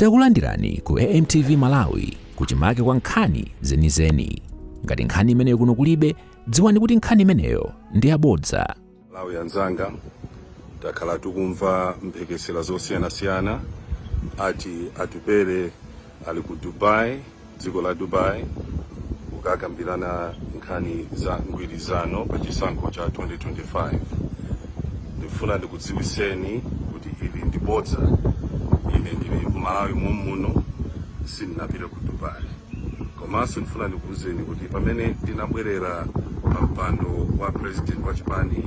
Takulandirani ku AMTV Malawi, kuchimake kwa nkhani zenizeni. Ngati nkhani imeneyo kuno kulibe, dziwani kuti nkhani imeneyo ndi yabodza. Malawi anzanga, takhala tikumva mphekesera zosiyanasiyana ati Atupele ali ku Dubai, dziko la Dubai, kukakambirana nkhani za mgwirizano pa chisankho cha 2025. Ndifuna ndikudziwiseni kuti ili ndi bodza. Ine ndili Malawi mommuno, sindinapite ku Dubai. Komanso ndifuna ndikuwuzeni kuti pamene ndinabwerera pa mpando wa president wa chipani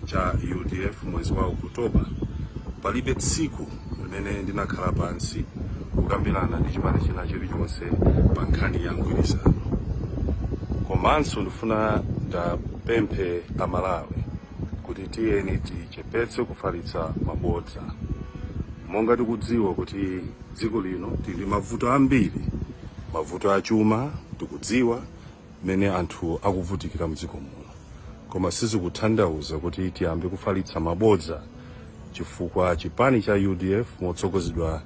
cha UDF mwezi wa Oktoba, palibe tsiku limene ndinakhala pansi kukambirana ndi chipani china chilichonse pa nkhani ya mgwirizano. Komanso ndifuna ndapemphe Amalawi kuti tiyeni tichepetse kufalitsa mabodza. Monga tikudziwa kuti dziko lino tili mavuto ambiri, mavuto achuma, tikudziwa mmene anthu akuvutikira mdziko muno, koma sizikutanthauza kuti tiyambe kufalitsa mabodza, chifukwa chipani cha UDF motsogozedwa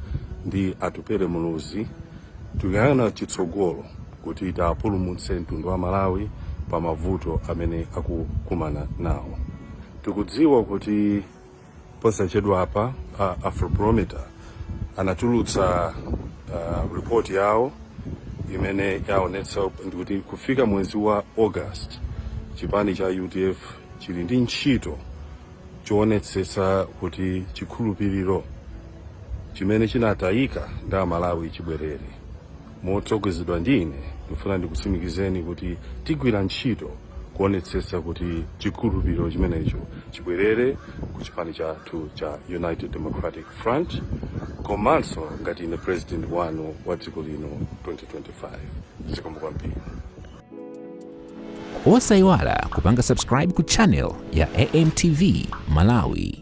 ndi Atupele Muluzi tikuyang'ana chitsogolo kuti tapulumutse mtundu wa Malawi pa mavuto amene akukumana nawo. Tikudziwa kuti posachedwa apa Afrobarometer anatulutsa report yawo imene yaonetsa ndikuti kufika mwezi wa August chipani cha UDF chili ndi ntchito choonetsetsa kuti chikhulupiriro chimene chinatayika ndi Amalawi chibwerere. Motsogozedwa ndi ine, ndifuna ndikutsimikizeni kuti tigwira ntchito kuonetsetsa kuti chikhulupiriro chimenecho chibwerere ku chipani chathu cha United Democratic Front, komanso ngati ine president wanu wa dziko lino 2025. Zikomo kwambiri. Osayiwala kupanga subscribe ku channel ya AMTV Malawi.